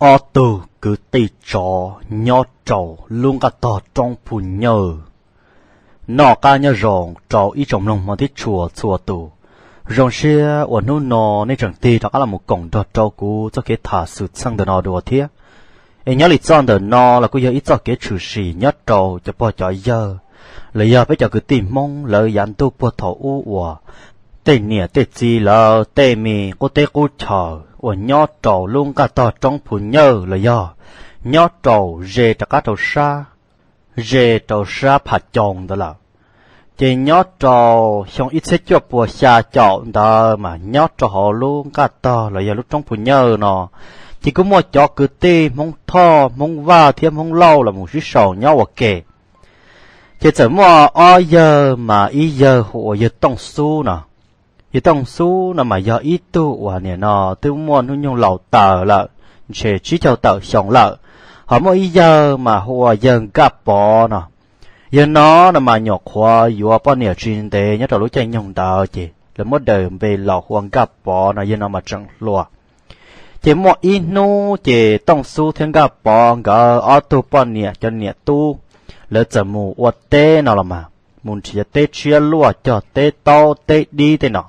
Ob tug kwv tij tsov nyob rau lub nqaj tog roob Phu Nyawj. Noj qab nyob zoo rau ib tsoom mloog hmov thiab tshua txhua tus. Zoo siab uas hnub no nej tseem tig rov qab los mus koom nrog rau kuv txoj kev tham xwm txheej ntawm no dua thiab. Es nyob li txoj ntawm no los kuj yog ib txoj kev tshwm sim nyob rau cov pog cov yawg, los yog peb cov kwv tij Hmoob lawv yav ntuj puag thaum ub uas tej niam tej txiv lawv tej me qub teb qub chaw uas nyob rau lub nqaj tog roob Phu Nyawj los yog nyob rau ze rov qab rau sab, ze rau sab Pham Coo ntawd lawm. Ces nyob rau xyoo ib txhiab cuaj puas xya caum ntawd mas nyob rau hauv lub nqaj tog los yog lub roob Phu Nyawj no, ces kuj muaj cov kwv tij Hmoob Thoj, Hmoob Vaj thiab Hmoob Lauj los mus sib sau nyob ua ke. Ces txawm muaj ob yawg mas ib yawg hu ua yawg Tooj Xub no. Yawg Tooj Xub no mas yog ib tug uas nim no twb muaj hnub nyoog laus taws lawm, ntshe tsib caug tawm xyoo lawm. Ho muaj ib yawg mas hu ua yawg Nkaj Pov no. Yawg no no mas nyuam qhuav yuav poj niam tsis ntev nyob rau lub caij nyoog ntawd ces lawv muab daws npe los hu ua Nkaj Pov no, yawg no mas tseem hluas. Ces muaj ib hnub ces Tooj Xub thiab Nkaj Pov nkawd ob tug poj niam cov niam tub, lawv txawm mus ua teb no los mas, mus nrhiav teb tshiab luaj cog teb taub teb dib tej no.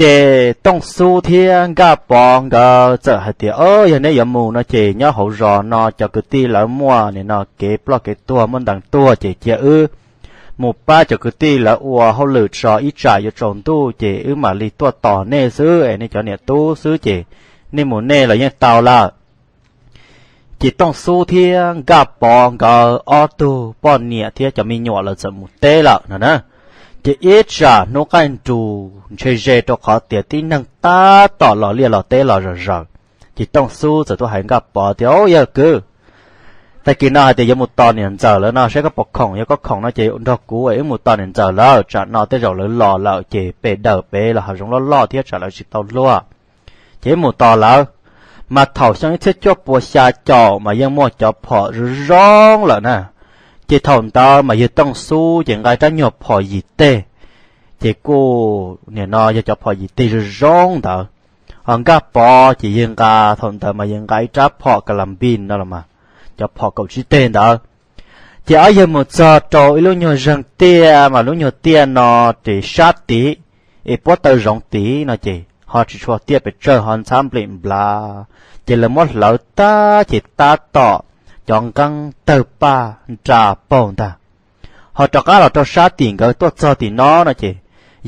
Ces Tooj Xub thiab Nkaj Pov nkawd txawm hais tias, Yog neb yuav mus no ces nyob hauv zos no cov kwv tij lawv muaj nim no kev ploj kev tuag muaj ntees tuag ces cia wb mus pab cov kwv tij lawv ua hauj lwm tso, ib tsam yuav tsaus ntuj ces wb mam li tuaj tos nej xwb es nej cov niam tub xwb ces nej mus nej los yeej tau lawm. Ces Tooj Xub thiab Nkaj Pov nkawd ob tug poj niam thiab cov me nyuam lawv txawm mus teb lawm no na. Ces ib tsam hnub qaij nrus ntshe ze rau qhov tias tib neeg tab tom los liaj los teb los zom zaws, ces Tooj Xub txawm tuaj hais Nkaj Pov tias, Au yawg kwv, tag kis no hais tias yuav mus tos niam ntxawm lawv no, saib koj puas khoom, yog koj khoom no ces nrog kuv es wb mus tos niam ntxawm lawv, tsam no tej zaum lawv los lawm ces pem dawm pem los hav zoov loj loj thiab tsam lawv tsis tau luag. Ces wb mus tos lawv. Mas thaum xyoo ib txhiab cuaj puas xya caum mas yeej muaj cov phom zoo zoo lawm na. Ces thaum ntawd mas yawg Tooj Xub ces nqa rab nyuag phom yim teg, ces kuj nim no yog cov phom yim teg zoo zoo ntawd. Ho Nkaj Pov ces yawg nqa, thaum ntawd mas yawg nqa ib rab phom ka las npis no los mas, cov phom kaum tsib teg ntawd. Ces ob yawg mus txog rau ib lub nyuag zeeg tiaj mas lub nyuag tiaj no ces sab tid es puab taw zoov tid no ces ho tsis tshua tiaj pes tsawg, ho ntxhab nplim nplav, ces lawv muab hlawv tag ces tab tom cov nqeeb tawg paj nra paug ntag. Ho rov qab los rau sab tim nkawd tuaj txog tim no no ces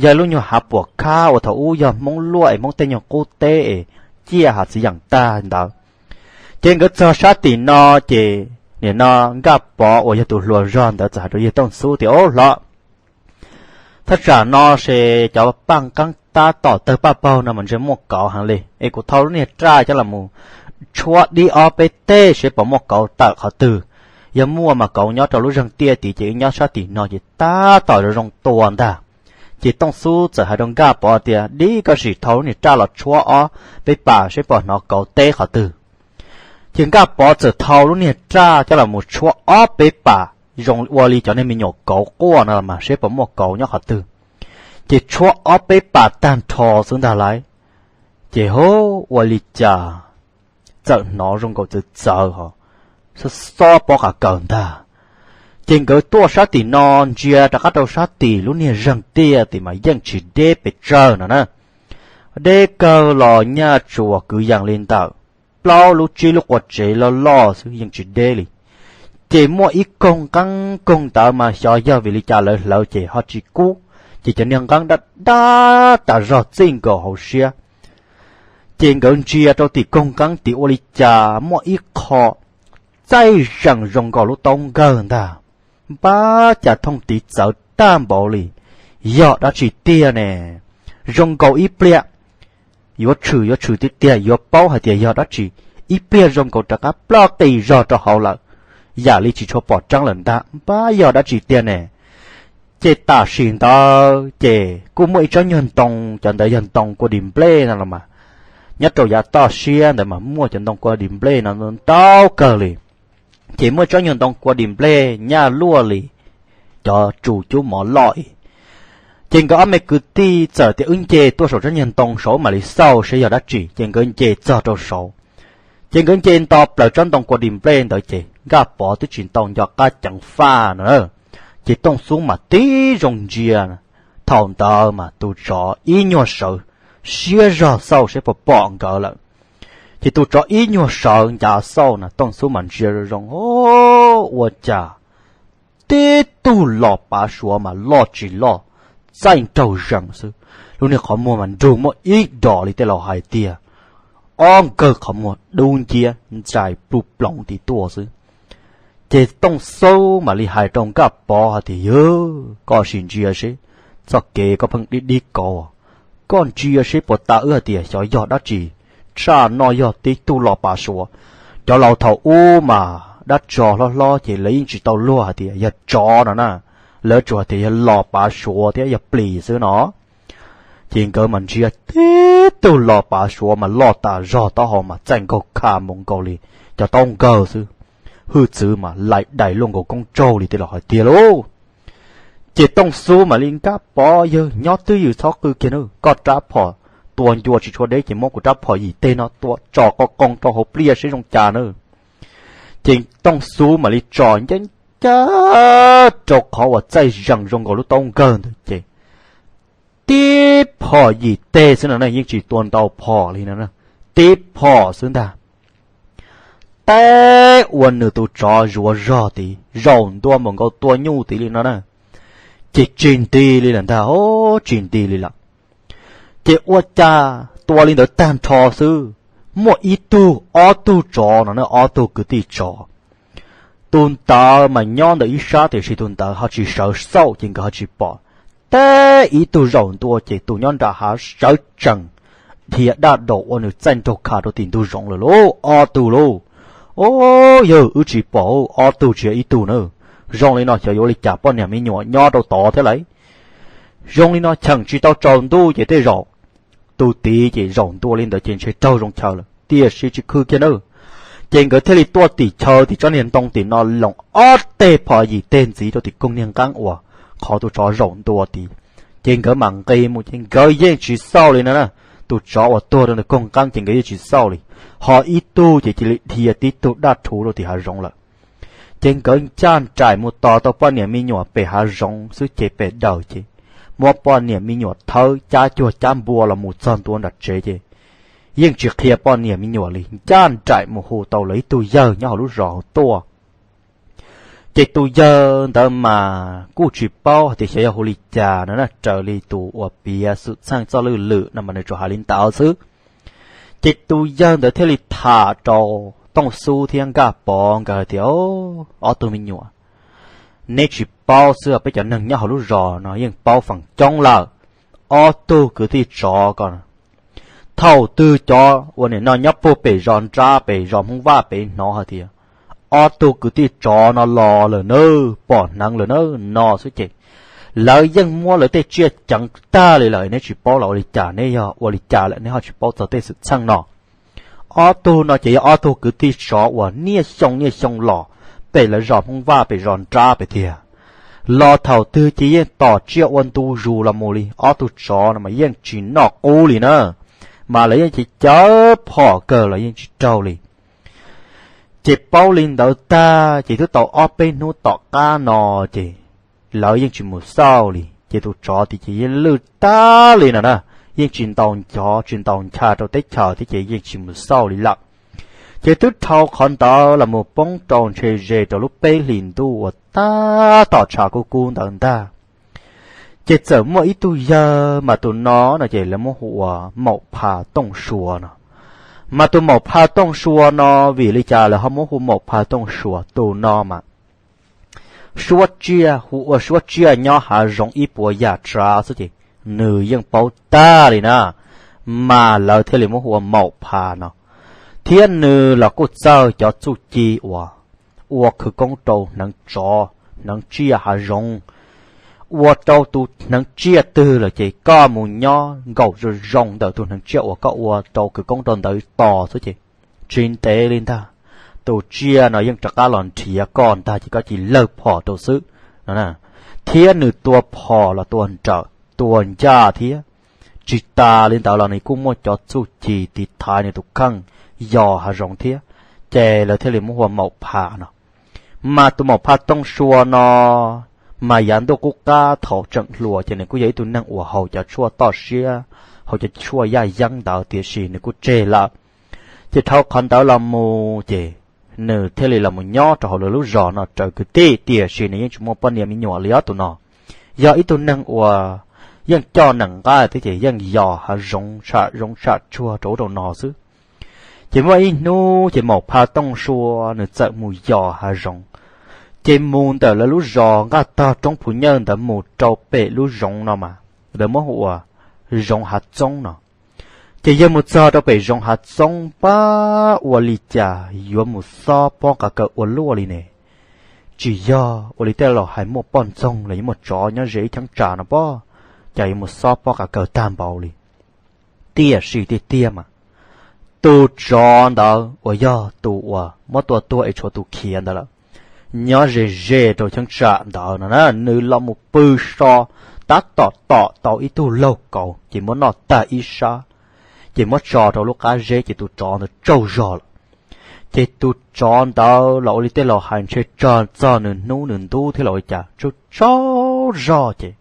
yog lub nyuag hav puam khab uas thaum ub yog Hmoob luaj es Hmoob tej nyuag qub teb es ciaj hav txiv yeem tag ntawd. Ces nkawd txog sab tim no ces nim no Nkaj Pov uas yog tus hluas zog ntawd txawm hais rau yawg Tooj Xub tias, Au hlob, thaj tsam no ces cov paj nqeeb tab tom tawg paj paug no mas ntshe muaj kauv heev li, es kuv thau lub niag raj coj los mus tshuab dib ob peb teg seb puas muaj kauv tawm qhov twg. Yog muaj mas kauv nyob rau lub zeeg tiaj tid ces wb nyob sab tim no ces tab tom zoo zoo tua ntag. Ces Tooj Xub txawm hais rau Nkaj Pov tias, Dib, koj sim thau lub niag raj los tshuab ob peb pas seb puas hnov kauv teb qhov twg. Ces Nkaj Pov txawm thau lub niag raj coj los mus tshuab ob peb pas zoo ua li cov niag me nyuam kauv quaj no mas seb puas muaj kauv nyob qhov twg. Ces tshuab ob peb pas tag nrho xwb ntag lauj, ces hu, ua li cas txawm hnov zoo nkaus txawv txawv ho xob xob pob qa kawg ntag. Ces nkawd tuaj sab tim no ntsia rov qab rau sab tim lub niag zeeg tiaj tim mas yeej tsis deb pes tsawg no na. Deb kawg los nyaj tsuas kwv yees li ntawm plaub lub tsib lub qua tsev loj loj xwb yeej tsis deb li. Ces muaj ib koog nqeeb, koog ntawd mas xyov yog vim li cas lawv hlawv ces ho tsis kub, ces cov niag nqeeb dab dab tas zog txij nkaus hauv siab. Ces nkawd ntsia rau tim koog nqeeb tim ua li cas muaj ib qho txaij zeem zoo nkaus lub taub nkawg ntag, npab cas thooj tiv txawv tag npaum li, yog dab tsi tiag ne? Zoo nkaus ib pliag yuav tshwm yuav tshwm tiag tiag yuav paub hais tias yog dab tsi, ib pliag zoo nkaus rov qab ploj qis zog rau hauv lawm, yam li tsis tshua pom tseeb lawm ntag, npab yog dab tsi tiag ne? Ces tam sim ntawd ces kuj muaj ib tsob nyuag ntoo, cov ntawd yog ntoo kua dis nplej no los mas, nyob rau yav toj siab ntawd mas muaj cov ntoo kua dis nplej no ntau kawg li. Ces muaj tsob nyuag ntoo kua dis nplej nyaj luaj li cov tsu cub mov loj ib. Ces nkawd ob me kwv tij txawm tias wb nce tuaj saum tsob nyuag ntoo saud mam li xauj seb yog dab tsi, ces nkawd nce txog rau saud. Ces nkawd nce nto plaws tsob ntoo kua dis nplej ntawd ces Nkaj Pov twb tsis tau nco qab ceev faj no na. Ces Tooj Xub mas tib zoo ntsia, thaum ntawd mas tus tsov ib nyuag sawv siab zog xauj seb puas pom nkawd lawm. Ces tus tsov ib nyuag sawv ncav xauj na, Tooj Xub mas ntsia zoo zoo, o, ua cas tib tug los pav suav mas loj tsis loj, txaij nraug zees xwb. Lub niag qhov muag mas nrug muaj ib dos li tej laus hais tiag, ob nkawg qhov muag dub nciab ntsais pluj ploov tim tuaj xwb. Ces Tooj Xub mam li hais rau Nkaj Pov hais tias, Yawg, koj sim ntsia seb, txoj kev koj pheej dib dib kauv, koj ntsia seb puas tas wb hais tias xyov yog dab tsi, tshaj no yog tib tug los pav suav. Cov laus thaum ub mas dab tsov hlob hlob ces lawv yeej tsis tau luag hais tias yog tsov no na, lawv tsuas hais tias yog los pav suav thiab yog plis xwb no. Ces nkawd mas ntsia tib tug los pav suav mas loj tas zog, taub hau mas txaij nkaug kha mus nkaus li cov taub nkawg xwb, hwj txwv mas laim dais luaj nkaus koob tsaug li tej laus hais tiag lauj. Ces Tooj Xub mam li, Nkaj Pov, yawg nyob twj ywm txhob qw kiag nawb, koj rab phom tua ncua tsis tshua deb ces muab kuv rab phom yim teg no tua tso qo qoo rau hauv pliaj seb zoo cas nawb. Ces Tooj Xub mam li tso ncaj ncaj rau qhov uas txaij zees zoo nkaus lub taub nkawg ntawd ces tib phom yim teg xwb no na, yeej tsis tua ntau phom li no, tib phom xwb ntag. Teb ua nws tus tsov zuav zog tid, zaum ntua npaum nkaus tua nyuj tid li no na, ces tsis nti li lawm ntag, o, tsis nti li lawm. Ces ua cas tua li ntawd tag nrho xwb, muaj ib tug, ob tug tsov no na, ob tug kwv tij tsov. Tus ntawd mas nyob ntawm ib sab tiam sis tus ntawd ho tsis sawv xauj ces nkawd ho tsis pom. Teb ib tug zaum ntua ces tus nyob nram hav sawv tsees dhia daj daus ua nws txaij nraug kha rau tim ntug zoov lawm lauj, ob tug lauj. O, yawg, wb tsis pom, ob tug tsis yog ib tug na. Zoo li no xyov yuav ua li cas, poj niam me nyuam nyob rau tod thiab lauj. Zoo li no cheem tsis tau tsaus ntuj ces tej zaum tus tid ces zaum ntua li ntawd ces ntshe raug zoo chaw lawm, tiam sis tsis khw kiag nawb. Ces nkawd thiaj li tuaj tim chaw tim tsob niag ntoo tim no loos ob teg phom yim teg ntxiv rau tim koog niag nqeeb uas qhov tus tsov zaum ntua tid. Ces nkawd mam nqis mus ces nkawd yeej tsis xauj li no na. Tus tsov uas tuag rau ntawm koog nqeeb ces nkawd yeej tsis xauj li. Ho ib tug ces cia li dhia tib tug daj rhuv rau tim hav zoov lawm. Ces nkawd ncaj nraim mus tos tau poj niam me nyuam pem hav zoov xwb ces pem daws ces muab poj niam me nyuam thawb cab cuag cab npua los mus txog ntua nram tsev ces yeej tsis qhia poj niam me nyuam li, ncaj nraim mus hu tau lawv ib tug yawg nyob hauv lub zos hauv tuaj. Ces tus yawg ntawd mas kuj tsis paub hais tias xyov yog hu li cas no na, raws li tus uas piav xwm txheej txoj lwj lwm no mas nws tsuas hais li ntawd xwb. Ces tus yawg ntawd thiaj li tham rau Tooj Xub thiab Nkaj Pov nkawd hais tias, ob tug me nyuam, neb tsis paub xwb, peb cov neeg nyob hauv lub zos no yeej paub feem coob lawm. Ob tug kwv tij tsov ko, thaum twg cov uas nim no nyob puag pem zos nrab pem zos Hmoob Vaj pem hnov hais tias ob tug kwv tij tsov no los lawm nawb, pom hneev lawm nawb no xwb ces lawv yeej muab lawv tej tsiaj ceev tag li lawm, neb tsis paub los ua li cas, neb yog ua li cas lawm neb ho tsis paub txog tej xwm txheej no. Ob tug no ces yog ob tug kwv tij tsov uas niaj xyoo niaj xyoo los pem lawv zos Hmoob Vaj pem zos nrab pem tiag. Los thaum twg ces yeej tom tsiaj ua ntu zus los mus li, ob tug tsov no mas yeej tsis noj qub li na, mas lawv yeej cev cawv phom kawg los yeej tsis raug li. Ces paub li ntawd tag ces twb tau ob peb hnub tom qab no ces lawv yeej tsis mus xauj li, ces tus tsov tid ces yeej lwj tag li no na, yeej tsis ntaus ncov tsis ntaus ncha rau teb chaws thiab ces yeej tsis mus xauj li lawm. Ces twb dhau qhov ntawd los mus poob rau ntshe ze rau lub peb hlis ntuj uas tab tom tshav kub kub ntawd ntag. Ces txawm muaj ib tug yawg mas tus no no ces lawv muab hu ua Maum Pha Tooj Sua no. Mas tus Maum Pha Tooj Sua no vim li cas lawv ho muab hu Maum Pha Tooj Sua? Tus no mas suab tsiaj, hu ua suab tsiaj nyob hav zoov ib puas yam tsav xwb ces nws yeej paub tag li na, mas lawv thiaj li muab hu ua Maum Pha no. Thiab nws los kuj txawj cov txuj ci uas ua khawv koob rau hneev tsov hneev tsiaj hav zoov. Ua rau tus hneev tsiaj twg lawm ces koj mus nyob nkaum zoo zoo ntawm tus hneev tsiaj uas koj ua rau khawv koob rau ntawd tos xwb ces tsis ntev li ntag, tus tsiaj no yeej rov qab los nrhiav koj ntag ces koj cia li lawg phom rau xwb no. Thiab nws tua phom los tua nrawm tua ncaj thiab. Tsis tas li ntawd los nws kuj muaj cov txuj ci tiv thaiv nws tus kheej, yos hav zoov thiab, ces lawv thiaj li muab hu ua Maum Pha no. Mas tus Maum Pha Tooj Sua no, mas yav ntuj qub qab thaum tseem hluas ces nws kuj yog ib tug neeg uas haus cov tshuaj toj siab, haus cov tshuaj yaj yeeb ntawd, tiam sis nws kuj tseg lawm. Ces dhau qhov ntawd los mus ces nws thiaj li los mus nyob rau hauv lawv lub zos no raws kwv tij, tiam sis nws yeej tsis muaj poj niam me nyuam li os tus no. Yog ib tug neeg uas yeej coj nees nqaij thiab ces yeej yos hav zoov tsham zoov tsham tsuag rau ub rau no xwb. Ces muaj ib hnub ces Maum Pha Tooj Sua nws txawm mus yos hav zoov. Ces mus ntawm lawv lub zos nqaj tog roob Phu Nyawj ntawd mus rau pem lub zoov no mas lawv muab hu ua zoov Hav Txoob no. Ces yawg mus txog rau pem zoov Hav Txoob pab ua li cas yuav mus xob pob qa kaws ua luaj li ne. Tsis yog ua li tej laus hais muaj poj ntxoog los yog muaj tsov nyob ze ib cheeb tsam no pob, cas yuav mus xob pob qa kaws tag npaum li. Tiam sis tiag tiag mas tus tsov ntawd uas yog tus uas muab tua tuag es tshuav tus khiav ntawd lawm, nyob ze ze rau cheeb tsam ntawd no na, nws los mus pw so tab tom tom tau ib tug laug kauv ces muab noj tag ib sab, ces muab tso rau lub qab zeb ces tus tsov ntawd tsaug zog lawm. Ces tus tsov ntawd los ua li tej laus hais ntshe tsog txog nws hnub nws ntu thiab los ua cas tsaug tsaug zog ces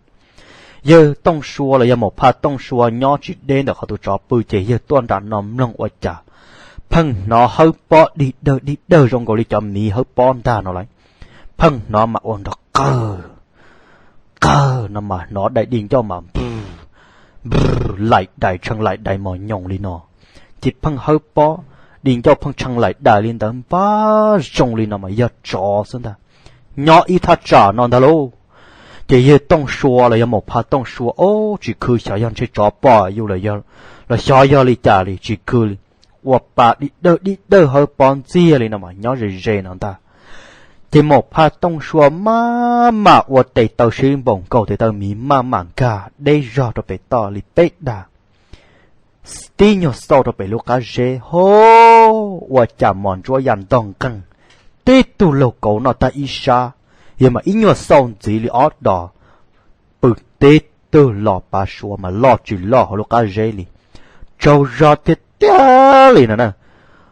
yawg Tooj Sua los yog Maum Pha Tooj Sua nyob tsis deb ntawm qhov tus tsov pw ces yawg tuaj nram no mloog ua cas pheej hnov hawb pob dig dawg dig dawg zoo nkaus li cov miv hawb pob ntag no lawm. Pheej hnov mas ua nrov qawg qawg no mas hnov dai di ncauj mas npwg npwg laim dais tshee laim dais mos nyoos li no. Ces pheej hawb pob, di ncauj pheej tshee laim dais li ntawd npab zoo li no mas yog tsov xwb ntag. Nyob ib thaj tsam no ntag lauj. Ces yawg Tooj Sua los yog Maum Pha Tooj Sua ob tsis khw xyov yog ntshe tsov pom yus los xyov yog li cas li tsis khw li. Ua pa di dawg di dawg hawb pob ntxiag li no mas nyob ze ze no ntag. Ces Maum Pha Tooj Sua maj mam ua tes taw sib npaum nkaus tes taw miv maj mam nkag deb zog rau pem toj li peb dag, tib nyuag xauj rau pem lub qab zeb ho, ua cas mos ntsuab ya ntog nqeeg, tib tug laug kauv noj tag ib sab, yog mas ib nyuag xauj ntxiv li ob dos, pw tib tug los pav suav mas loj tsis loj hauv lub qab zeb li, tsaug zog tiag tiag li no na.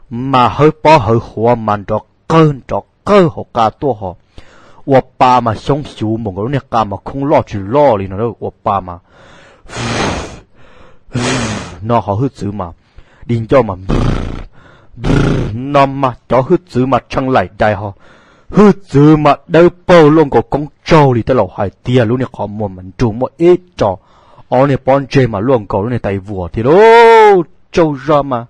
Mas hawb pob hawb huav mas nrov qawg nrov qawg hauv qa tuaj ho, ua pa mas xyoob xyuv npaum nkaus lub niag qa mas khoob loj tsis loj li no ua pa mas no ho hwj txwv mas di ncauj mas npwg npwg no mas cov hwj txwv mas tshee laim dais ho, hwj txwv mas dawb paug luaj nkaus koob tsaug li tej laus hais tiag, lub niag qhov muag mas nrug muaj ib ro, ob lub niag pob ntseg mas luaj nkaus lub niag tais vuas thiab lauj. Tsaug zog mas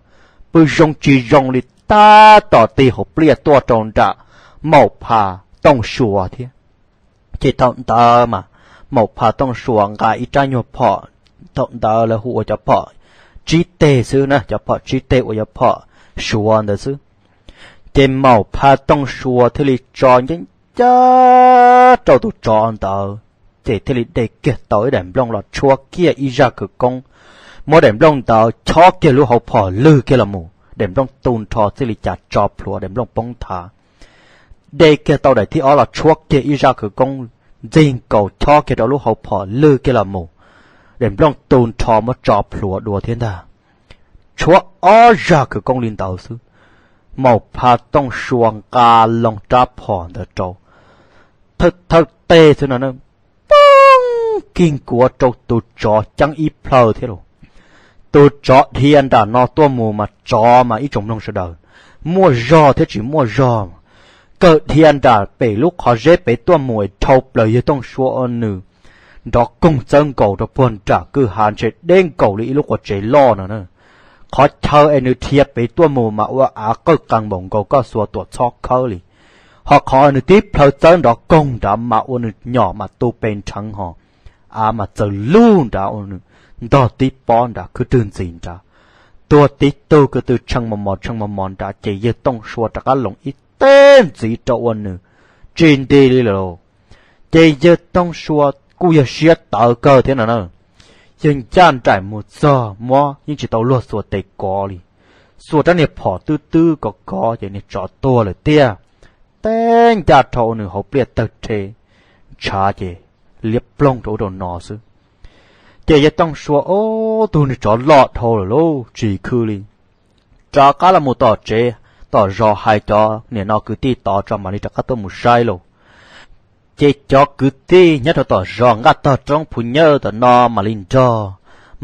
pw zoo tsis zoo li, tab tom tig hauv pliaj tuaj rau nram Maum Pha Tooj Sua thiab. Ces thaum ntawd mas Maum Pha Tooj Sua nqa ib rab nyuag phom, thaum ntawd lawv hu ua cov phom tsib teg xwb na, cov phom tsib teg uas yog phom suav ntawd xwb. Ces Maum Pha Tooj Sua thiaj li tso ncaj ncaj rau tus tsov ntawd, ces thiaj li de kiag tau ib daim nplooj los tshuab kiag ib zaj khawv koob, muab daim nplooj ntawd chob kiag lub hauv phom lwg kiag los mus, daim nplooj tu nrho txij li cas tso plhuav daim nplooj poob nthav. De kiag tau daim thib ob los tshuab kiag ib zaj khawv koob ntxig nkaus chob kiag rau lub hauv phom lwg kiag los mus, daim nplooj tu nrho muab tso plhuav dua thiab ntag. Tshuab ob zaj khawv koob li ntawd xwb, Maum Pha Tooj Sua nqa loo rab phom ntawd rau, thawj thawj teg xwb no, poob kig nkuav rau tus tsov ceeb ib plhaw thiab lauj. Tus tsov dhia nram no tuaj mus mas tsov mas ib tsoom mloog sawv daws, muaj zog thiab tsis muaj zog, kawg dhia nram pem lub qhov zeb pem tuaj mus es dhau plaws yawg Tooj Sua ua nws nrov koog txawb nkaus rau puag nram kwj ha ntshe deb nkaus li ib lub qua tsev loj no na. Qhov chaw es nws dhia pem tuaj mus mas ua av qawj qees npaum nkaus koj xuas tuam txhob khawb li, ho qhov nws tib plhaw txawb nrov koog nrad mas ua nws nyom mas tu pe nrheev ho, av mas txawm lug nrad ua nws ntog tib pob nrad khwb rwg ntxis nrad, tuag tib tug ko tw tshee mos mos tshee mos mos nrad ces yawg Tooj Sua rov qab loos ib teg ntxiv rau ua nws tsis nti li lawm. Ces yawg Tooj Sua kuj yog siab tawv kawg thiab no na, yawg ncaj nraim mus txog muab yeej tsis tau luag xuas tes kov li, xuas rab niag phom twb twb kov kov ces niag tsov tuag lawm tiag, teb ncaj rho ua nws hauv pliaj tawg rhe, ntshav ces liab ploog rau ub rau no xwb. Ces yawg Tooj Sua ob tug nws tsov loj dhau lawm lauj tsis khw li, rov qab los mus tom tsev, tom zos hais cov niam no kwv tij tod tso mam li rov qab tuaj mus saib lauj. Ces cov kwv tij nyob rau tom zos Nqaj Tog Roob Phu Nyawj tom no mam li nrog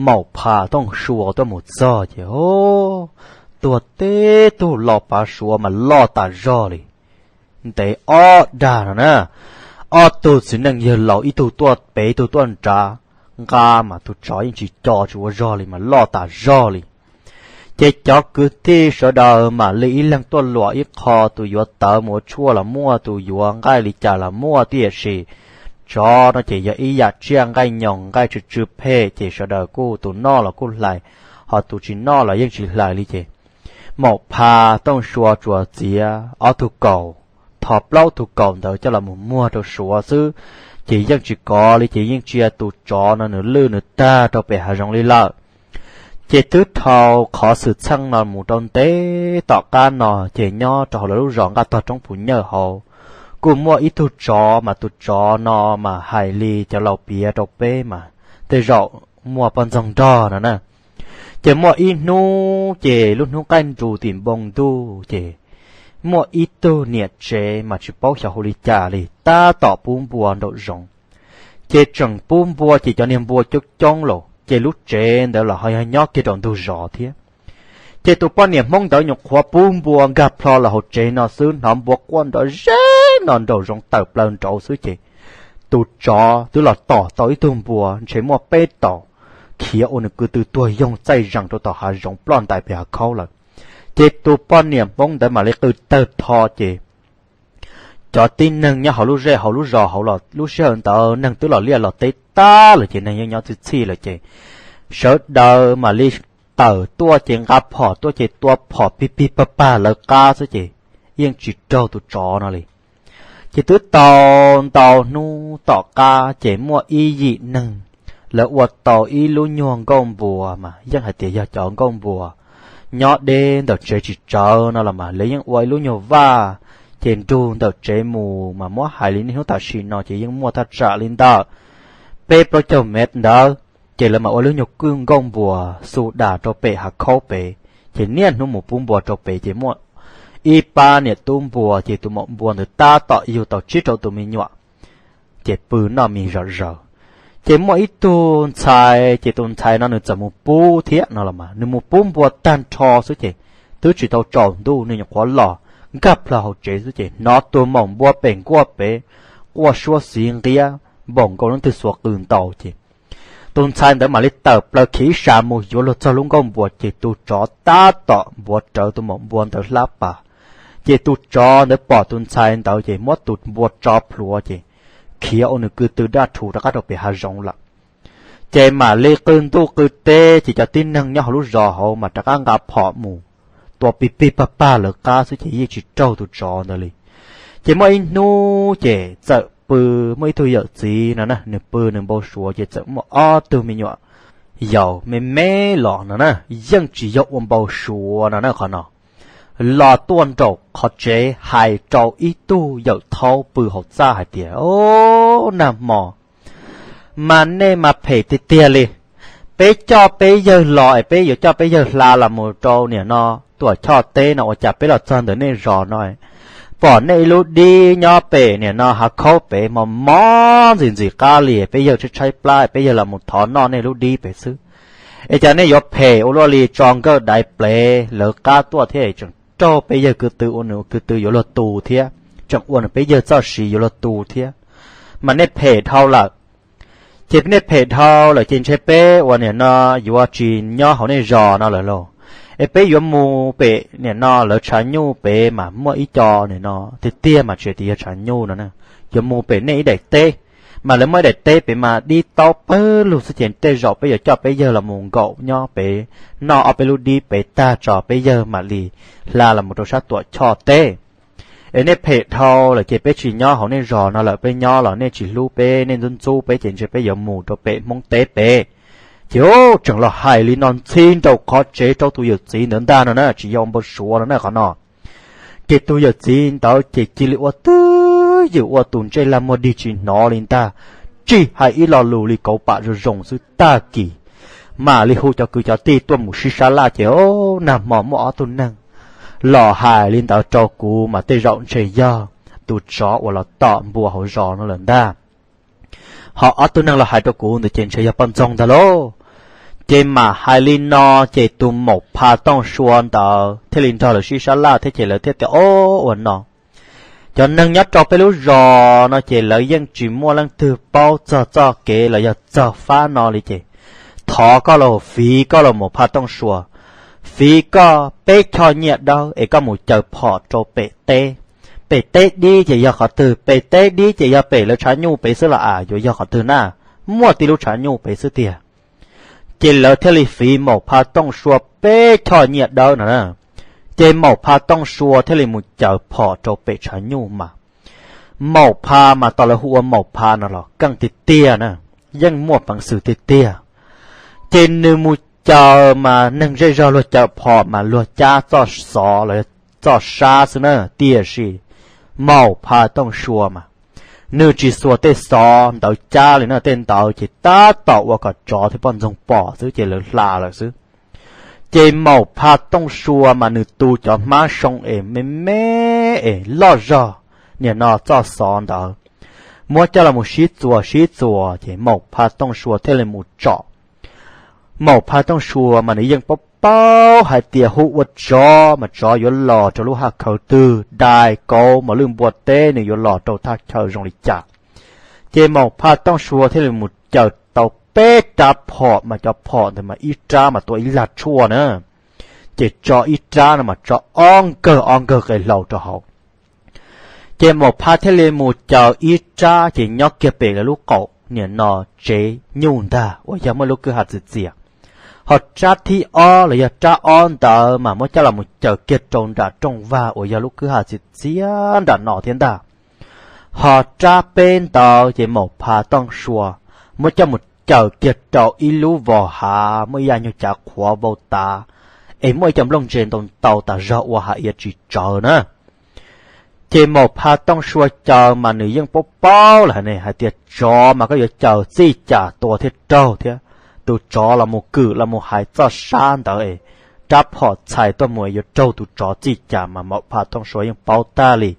Maum Phas Tooj Sua tuaj mus txog ces, o, tuag teb tug los pav suav mas loj tas zog li. Ntev ob dag no na, ob tug txiv neej yawg laus ib tug tuaj pem ib tug tuaj nrad, nqa mas tus tsov yeej tsis co tsis ua zog li mas loj tas zog li. Ces cov kwv tij sawv daws mam li ib leeg tuaj luam ib qho, tus yuav tawv mus ua tshuaj los muaj, tus yuav nqaij li cas los muaj, tiam sis tsov no ces yog ib yam tsiaj nqaij nyoos nqaij tsw tsw phem ces sawv daws kuj tus noj los kuj hlais, ho tus tsis noj los yeej tsis hlais li ces Maum Phas Tooj Sua tsuas txiav ob tug kaus, tho plaub tug kaus ntawd coj los mus muag rau suav xwb, ces yeej tsis kov li ces yeej tsia tus tsov no nws lwj nws tag rau pem hav zoov li lawm. Ces twb dhau qhov xwm txheej no mus rau ntev tom qab no ces nyob rau hauv lawv lub zos Nqaj Tog Roob Phu Nyawj hauv, kuj muaj ib tug tsov mas tus tsov no mas hais li cov laus piav rau peb mas tej zaum muaj poj ntxoog nrog no na. Ces muaj ib hnub ces lub hnub qaij nrus tim npoo ntuj ces muaj ib tug niam tsev mas tsis paub xyov hu li cas li tab tom pub npua nraum zoov. Ces tseem pub npua ces cov niag npua coob coob lawm ces lub tsev ntawd los ho yog nyob kiag rau ntug zos thiab. Ces tus poj niam Hmoob ntawd nyuam qhuav pub npua nkag plho los hauv tsev no xwb hnov npua quaj nrov zeb no nraum zoov tawm plaws nraud xwb ces tus tsov twb los tom tau ib tug npua ntshe muaj peb taus, khiav ua nws kwv tw tuag yoog txaij zees rau tom hav zoov ploj ntais pem hav khaub lawm. Ces tus poj niam Hmoob ntawd mam li qw tawg tho ces cov tib neeg nyob hauv lub zej hauv lub zos hauv los lub sij hawm ntawd neeg twb los liaj los teb tag lawm ces neeg yeej nyob txhij txhij lawm ces sawv daws mam li tawm tuaj ces nqa phom tuaj ces tua phom pig pig pag pag lawv qab xwb ces yeej tsis raug tus tsov no li. Ces twb tau ntau hnub tom qab ces muaj ib yim neeg lawv ua tau ib lub nyuag nkauj npua mas yeej hais tias yog cov nkauj npua nyob deb ntawm tsev tsis tsawv no los mas lawv yeej ua ib lub nyuag vaj ces nrug ntawm tsev mus mas muab hais li niaj hnub tam sim no ces yeej muaj thaj tsam li ntawm peb plaub caug mev ntawd. Ces lawv mam ua lub nyuag kwj nkauj npua xu das rau pem hav khaub pem, ces niaj hnub mus pub npua rau pem ces muaj ib pab niam tub npua ces tus maum npua ntawd tab tom yug tau tsib rau tus me nyuam, ces pw noj mis zom zaws. Ces muaj ib tug ntxhais ces tus ntxhais no nws txawm mus pub thiab no los mas nws mus pub npua tag nrho xwb ces twb tsis tau tsaus ntuj nws nyuam qhuav los nkag plho hauv tsev xwb ces hnov tus maum npua pem nkuaj pem quaj suab xiv nqiab npaum nkaus leej twg xuas qws ntaus ces tus ntxhais ntawd mam li tawm plaws khiav ib sas mus yuav luag txog lub nkauj npua ces tus tsov tab tom npuav rawv tus maum npua ntawd hlab pas. Ces tus tsov ntawd pom tus ntxhais ntawd ces muab tus npua tso plhuav ces khiav ua nws kwv tw daj rhuv rov qab rau pem hav zoov lawm. Ces mam li qw ntuj qw teb ces cov tib neeg nyob hauv lub zos hauv mas rov qab nqa phom mus tua pig pig pag pag lawv qab xwb ces yeej tsis raug tus tsov ntawd li. Ces muaj ib hnub ces txawm pw, muaj ib tug yawm txiv no na nws pw nws npau suav ces txawm muaj ob tug me nyuam yaus me me los no na, yeej tsis yog ua npau suav no na qhov no, los tuaj nraum qhov tsev hais rau ib tug yawm thaub pw hauv txaj hais tias, O, nag hmo mas nej mas phem tiag tiag li. Peb coj peb yawg los es peb yuav coj peb yawg hla los mus rau niam no Tuam Choj teb no ua cas peb los txog ntawm nej zos no pom nej ib lub dib nyob pem niam no hav khaub pem mos mos ntxim ntxim qab li, peb yawg tshaib tshaib plab peb yawg los mus thov noj nej lub dib pem xwb. Es cas nej yuav phem ua luaj li tso nkawj daiv plev lawv qab tuaj thiab tseem raug peb yawg kwv tw ua nws kwv tw yuav luag tu thiab, tseem ua nws peb yawg txoj siv yuav luag tu thiab, mas nej phem dhau lawm. Ces nej phem dhau lawm ces ntshe peb ua niam no yuav tsis nyob hauv nej zos no lawm lauj. Es peb yuav mus pem niam no lawv tshav nyuj pem mas muaj ib co niam no tiag tiag mas tsis tias yog tshav nyuj no na, yuav mus pem nej ib daim teb, mas lawv muaj ib daim teb pem mas dib taub pawg lug xwb ces tej zaum peb yuav coj peb yawg los mus nkaum nyob pem, noj ob peb lub dib pem tag tso peb yawg mam li hla los mus rau sab Tuam Choj teb. Es nej phem dhau lawm ces peb tsis nyob hauv nej zos no lawm, peb nyob los nej tsis hlub peb, nej ntxub ntxub peb ces ntshe peb yuav mus rau pem Hmoob teb pem. Ces tseem los hais li no ntxhi nraum qhov tsev rau tus yawm txiv ntawd ntag no na, tsis yog npau suav no na qhov no. Ces tus yawm txiv ntawd ces cia li ua twj ywm ua tus ntsej lag muag dig tsis hnov li ntag, tsis hais ib lo lus li kauv pam zoo zoo xwb tag kis. mam li hu cov kwv cov tij tuaj mus sib sab laj ces, o, nag hmo muaj ob tug neeg los hais li ntawd rau kuv mas tej zaum ntshe yog tus tsov uas los tom npua hauv zos no lawm ntag. Ho ob tug neeg los hais rau kuv ntawd ces ntshe yog poj ntxoog ntag lauj. Ces mam hais li no, ces tus maum pha tooj sua ntawd thiaj li nrog lawv sib sab laj thiab ces lawv thiaj tias, o, ua no, cov neeg nyob rau peb lub zos no ces lawv yeej tsis muaj leej twg paub txog txoj kev los yog txog fab no li ces thov koj los fiv koj los maum pha tooj sua, fiv koj peb choj nyiaj dawb es koj mus caws phom rau pem teb. Pem teb dib ces yog qhov twg? Pem teb dib ces yog pem lawv tshav nyuj pem xwb los as, yuav yog qhov twg na? Muaj tib lub tshav nyuj pem xwb tiag. Ces lawv thiaj li fiv maum pha tooj sua peb choj nyiaj dawb no na. Ces maum pha tooj sua thiaj li mus caws phom rau pem tshav nyuj mas, maum pha mas tos lawv hu ua maum pha no los keej tiag tiag na, yeej muaj peev xwm tiag tiag. Ces nws mus caws mas neeg zej zog luag caws phom mas luag cab txoj xov los txoj sab xwb na, tiam sis maum pha tooj sua mas nws tsis xuas tej xov ntawd cab li na, tej ntawd ces tab tom ua kom tsov thiab poj ntxoog pom xwb ces lawv hla lawm xwb. Ces maum pha tooj sua mas nws tu cov hmab soo es me me es loj zog, nim no txoj xov ntawd muab coj los mus sib txuas sib txuas ces maum pha tooj sua thiaj li mus tsom. Maum pha tooj sua mas nws yeej paub paub hais tias hu ua tsov mas tsov yuav los rau lub haj khawv twg, dais kauv mos lwj npua teb nws yuav los rau thaj chaw zoo li cas. Ces maum pha tooj sua thiaj li mus caws tau peb rab phom mas cov phom ntawd mas ib rab mas tua ib lag tshuaj na. Ces tso ib rab no mas tso ob nkawg ob nkawg qe hlau rau hauv. Ces maum pha thiaj li mus caws ib rab ces nyob kiag pem lawv lub qaum nim no tsev nyuj ntag uas yog muaj lub kwj ha txias txias. Ho rab thib ob los yog rab ob ntawd mas muab coj los mus caws kiag rau nram rooj vag uas yog lub kwj ha txias txias nram no thiab ntag. Ho rab peb ntawd ces maum pha tooj sua muab coj mus caws kiag rau ib lub vos hav muaj ib yam nyuag cav qhuav vau tav, es muaj ib co nplooj ntse ntau ntau tas zog ua hav iav tsis tsawv na. Ces maum pha tooj sua caws mas nws yeej paub paub lawm ne hais tias tsov mas koj yuav caws txij cas tua thiaj raug thiab. Tus tsov los mus kwm los mus hais txoj sab ntawd es rab phom txhais tuaj mus es yuav raug tus tsov txij cas mas maum pha tooj sua yeej paub tag li.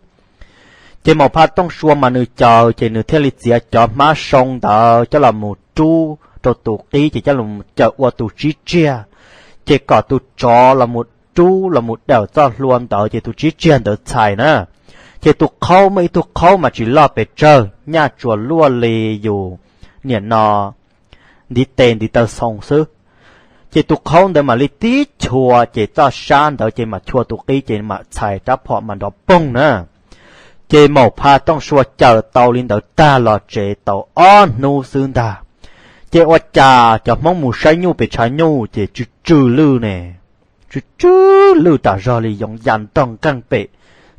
Ces maum pha tooj sua mas nws caws ces nws thiaj li txiav cov hmab soo ntawd coj los mus rub rau tus qib ces coj los caws ua tus tsib tsiag, ces kom tus tsov los mus rub los mus dawm txoj hlua ntawd ces tus tsib tsiag ntawd txhais na. Ces tus qhaub muaj ib tug qhaub mas tsis loj pes tsawg, nyaj tsuas luaj li yus nim no ntiv tes ntiv taw xoo xwb. Ces tus qhaub ntawd mam li tib chua ces txoj sab ntawd ces mam chua tus qib ces mam txhais rab phom mas nrov poog na. Ces maum pha tooj sua caws tau li ntawd tag los tsev tau ob hnub xwb ntag. Ces ua cas cov Hmoob mus saib nyuj pem tshav nyuj ces tsw tsw lwj ne, tsw tsw lwj tas zog li yoov ya ntog nqeeg pem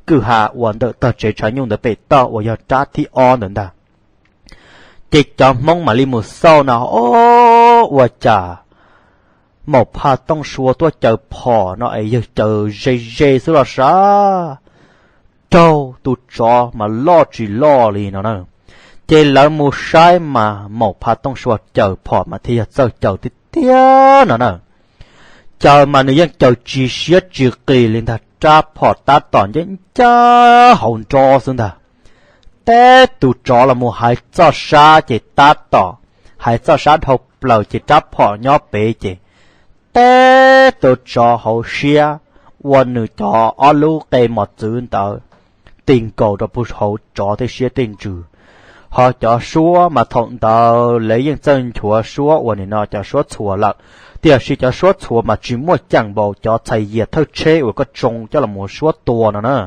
kwj ha uas ntawm tog tsev tshav nyuj ntawd pem toj uas yog rab thib ob ntawd ntag. Ces cov Hmoob mam li mus xauj no, o, ua cas maum pha tooj sua tuaj caws phom no es yawg caws ze ze xwb los sav, raug tus tsov mas loj tsis loj li no na. Ces lawv mus saib mas maum pha tooj sua caws phom mas thiaj yog txawj caws tiag tiag no na. Caws mas nws yeej caws tsis siab tsis qis li ntag, rab phom tab tom ncaj ncaj hauv nrob xwb ntag. Teb tus tsov los mus hais txoj sab ces tab tom hais txoj sab dhau plaws ces rab phom nyob pem ces teb tus tsov hauv siab, ua nws cov ob lub qe mos txwv ntawd ti nkaus rau puag hauv tsov tej siab tej ntsws. Ho cov suab mas thaum ntawd lawv yeej txawj nchuav suab uas nim no cov suab txhuas lawm, tiam sis cov suab txhuas mas tsis muaj ceem npaum cov txhais yias thawj tsheb uas koj tsoo coj los mus ua suab tua no na.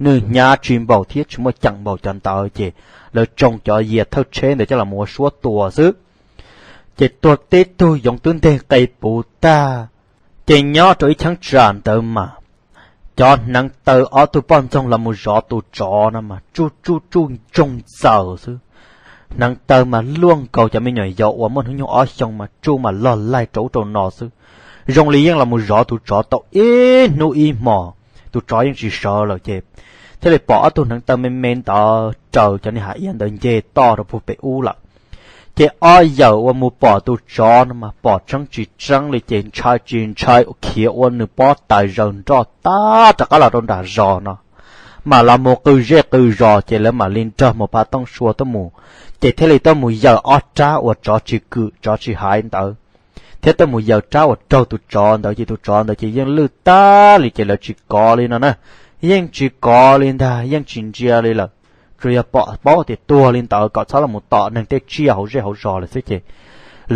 Nws hnyav tsis npaum thiab tsis muaj ceem npaum cov ntawd ces lawv tsoo cov yias thawj tsheb ntawd coj los mus ua suab tua xwb. Ces tuag tib tug yoov twb nteg qe puv tag. Ces nyob rau ib cheeb tsam ntawd mas cov hneev taw ob tug poj ntxoog los mus zov tus tsov no mas tsuj tsuj tsuj ntsoog ntxaws xwb. Hneev taw mas luaj nkaus cov me nyuam yaus uas muaj hnub nyoog ob xyoos mas tsuj mas log laig rau ub rau no xwb. Zoo li yeej los mus zov tus tsov tau ib hnub ib hmos, tus tsov yeej tsis sawv lawm ces thiaj li pom ob tug hneev taw me me ntawd raws cov niag hav iav ntawd nce toj rau puag pem ub lawm. Ces ob yawm uas mus pom tus tsov no mas pom tseeb tsis tseeb li ces ntshai tsis ntshai khiav ua nws pob tais zaws nroj tag rov qab los rau nram zos no, mam los mus qw zej qw zos ces lawv mam li nrog Maum Pha Tooj Sua tuaj mus, ces thiaj li tuaj mus yaws ob rab uas tsov tsis kwm tsov tsis haiv ntawd, thiab tuaj mus yaws rab uas raug tus tsov ntawd ces tus tsov ntawd ces yeej lwj tag li ces lawv tsis kov li no na, yeej tsis kov li ntag, yeej tsis ntsia li lawm, tsuas yog pom paub tias tuag li ntawd kom txhob los tom neeg tej tsiaj hauv zej hauv zos lawm xwb ces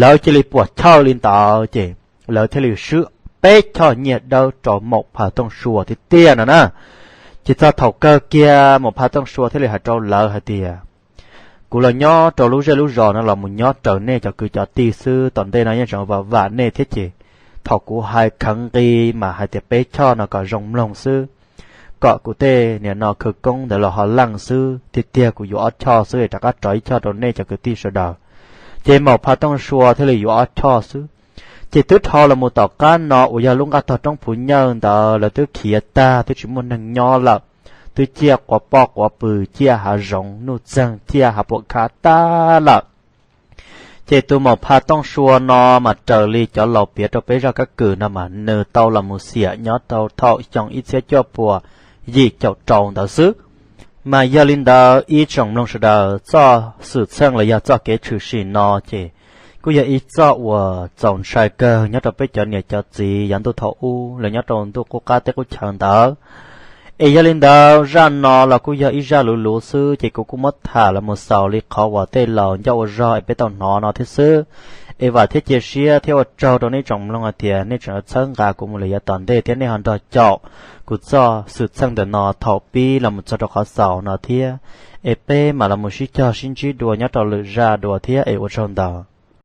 lawv cia li puas chawj li ntawd ces lawv thiaj li swb peb choj nyiaj dawb rau Maum Pha Tooj Sua tiag tiag no na. Ces txog thaum kawg kiag Maum Pha Tooj Sua thiaj li hais rau lawv hais tias, kuv los nyob rau lub zej lub zos no los mus nyob raws nej cov kwv cov tij xwb, tom ntej no yeej tseem vam vam nej thiab ces thaum kuv hais kheev nqi mas hais tias peb choj no kom zoo mloog xwb, kom kuv tej niam no khawv koob ntawd los ho leej xwb, tiag tiag kuv yuav ob choj xwb es rov qab rov ib choj rau nej cov kwv tij sawv daws. Ces Maum Pha Tooj Sua thiaj li yuav ob choj xwb. Ces twb dhau los mus tom qab no uas yog lub nqaj tog roob Phuv Nyawj ntawd lawv twb khiav tag twb tsis muaj neeg nyob lawm, twb ciaj quav poj quav pw, ciaj hav zoov nuj txeeg, ciaj hav puam khav tag lawm. Ces tus Maum Pha Tooj Sua no mas raws li cov laus piav rau peb zaj kab kwm no mas nws tau los mus xiam nyob rau thaum xyoo ib txhiab cuaj puas yim caum rau ntawd xwb. Mas yog li ntawd ib tsoom mloog sawv daws, txoj xwm txheej los yog txoj kev tshwm sim no ces kuj yog ib txoj uas txaus ntshai kawg nyob rau peb cov niam cov txiv yav ntuj thaum ub lawv nyob rau ntuj qub qab teb qub chaw ntawd. Es yog li ntawd zaj no los kuj yog ib zaj luv luv xwb ces kuv kuj muab tham los mus xaus li qhov uas tej laus ncauj ua zog es peb tau hnov no thiab xwb. Es vam thiab cia siab thiab ua tsaug rau nej tsoom mloog hais tias nej tseem txhawb nqa kuv mus lawm yav tom ntej thiab nej ho nrog caum kuv txoj xwm txheej ntawm no thaum pib los mus txog rau qhov xaus no thiab. Es peb mam los mus sib cog sib ntsib dua nyob rau lwm zaj dua thiab es ua tsaug ntau.